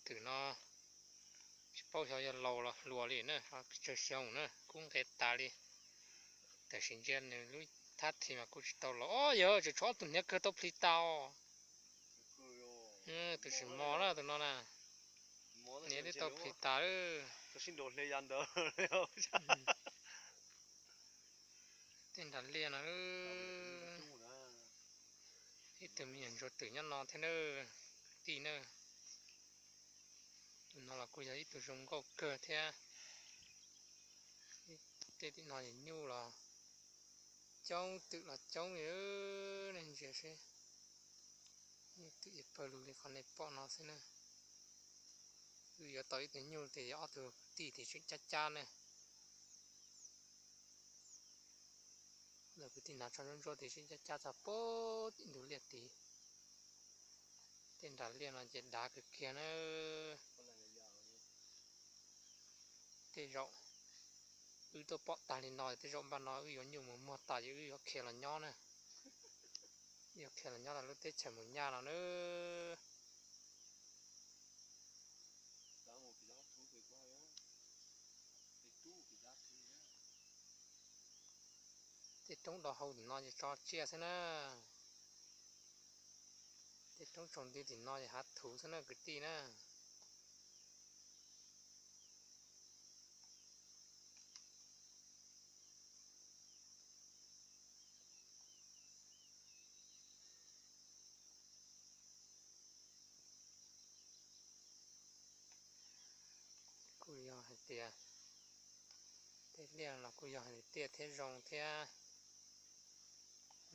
Twm no tsis paub xyov yog laus los hluas li na, tsawg xyoo na, kub nqe tas li. Tam sim ntsia nws lub thab thi mas kuj tsis tau laus os, yog tseem tshuav ob tug hniav kawg tau plhis tas os. Tus tsis mos na tus no na, hniav twb tau plhis tas lawm. Tej nras liaj no, ib tug me nyuam ntsuag twm nyob no thiab na, kwv tij na. Tus no los kuj yog ib tug zoo nkauj kawg thiab. Tej tim no nyuj los coob, twm los coob li, nej ntsia seb. Nyuj twm pawg lug li qhov nej pom no xwb na. Wb yuav tau ib tug nyuj tias yog ob tug kwv tij tias tseem cab cab ne. Lawv kwv tij hnav tsho ntsuab ntsuab tias tseem cab cab txog pem tim ntug liaj tid. Tej nras liaj no ces dav kawg kiag na. Tej zaum wb tuaj pom tag li no, tej zaum npaj no wb yuav nyuj mus muag tas ces wb yuav khiav los nyob na. Wb yuav khiav los nyob rau lub teb chaws mus nyaj no na. Tej roob do hau tim no ces tso tsiaj xwb na. Tej roob tsaus nti tim no ces hav thuv xwb na kwv tij na. Kuj yog hais tias tej liaj los kuj yog hais tias tiaj thiab zoo thiab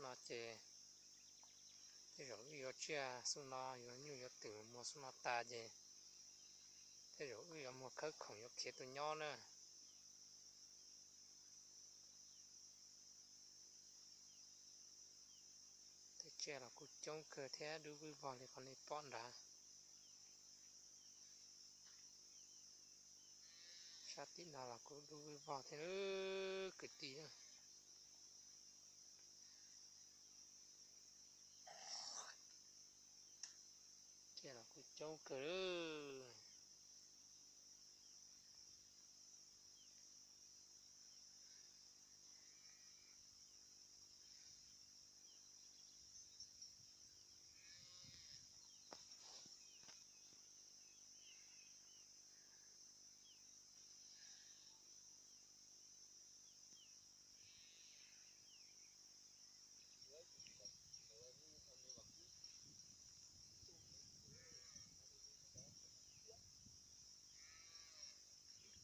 no ces tej zaum wb yuav tsiaj xub no, yuav nyuj yuav twm muag xub no tas ces tej zaum wb yuav muag khawb khoom yuav khiav tuaj nyob na. Tej tsiaj los kuj coob kawg thiab, dub vwj vog li qhov nej pom nrad. Sab tim no los kuj dub vwj vog thiab kwv tij. Tsiaj los kuj coob kawg.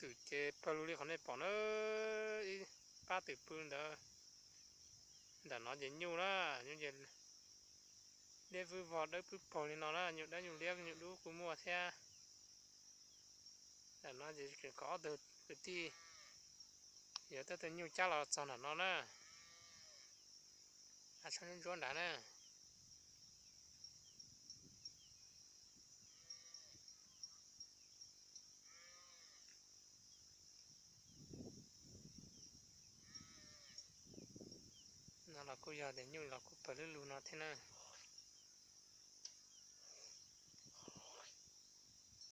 Twm ces pawg lug li qhov nej pom na, ib pab twm pw ntawd. Ntawm no ces nyuj na, nyuj ces liab vwj vog dawb pwb paug li no na, nyuj dawb nyuj liab nyuj dub kuj muaj thiab. Ntawm no ces tseem kom ob tug kwv tij yuav tej tug nyuj cab los txog ntawm no na. Hav tsho ntsuab ntsuab nrad na. No los kuj yog tias nyuj los kuj pawg lug lug no thiab na.